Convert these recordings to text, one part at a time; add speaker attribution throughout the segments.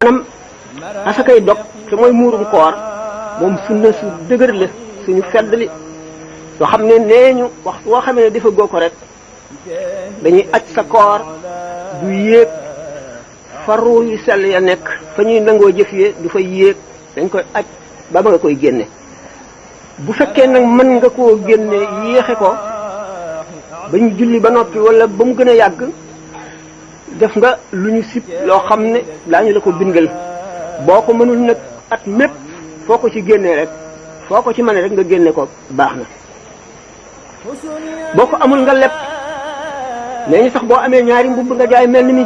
Speaker 1: maanaam asakay dog te mooy muurum koor moom sunna su dëgër la suñu feddli soo xam ne nee ñu waxtu woo xamee ne dafa goo ko rek dañuy aj sa koor du yéeg faru yu sell ya nekk fa ñuy nangoo jëf yee du fa yéeg dañ koy aj ba nga koy génne bu fekkee nag mën nga koo génne yéexe ko ba ñu julli ba noppi wala ba mu gën a yàgg def nga lu ñu sib loo xam ne daañu la ko bindal boo ko mënul nag at mépp foo ko ci génnee rek foo ko ci mën rek nga génne ko baax na boo ko amul nga lepp nee ñu sax boo amee ñaari mbubb nga jaay mel ni mi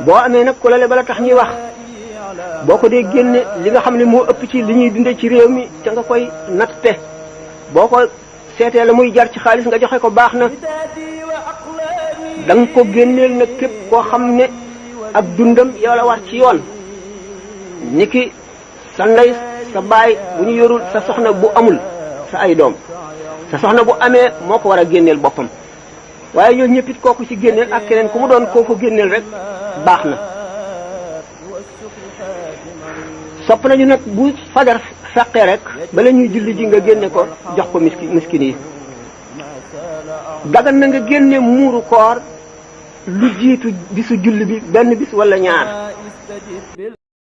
Speaker 1: boo amee nag ku la lebal a tax ñuy wax boo ko dee génne li nga xam ne moo ëpp ci li ñuy dunde ci réew mi te nga koy natte boo ko seetee la muy jar ci xaalis nga joxe ko baax na da nga ko génneel nag képp koo xam ne ak dundam yow la war ci yoon niki sa ndey sa baay bu ñu yorul sa soxna bu amul sa ay doom sa soxna bu amee moo ko war a génneel boppam waaye ñoo ñëpp it kooku ci génneel ak keneen ku mu doon koo ko génneel rek baax na sopp nañu nag bu fajar feqee rek bala ñuy julli ji nga génne ko jox ko miskin yi dagan na nga génne muuru koor lu jiitu bisu julli bi benn bis wala ñaar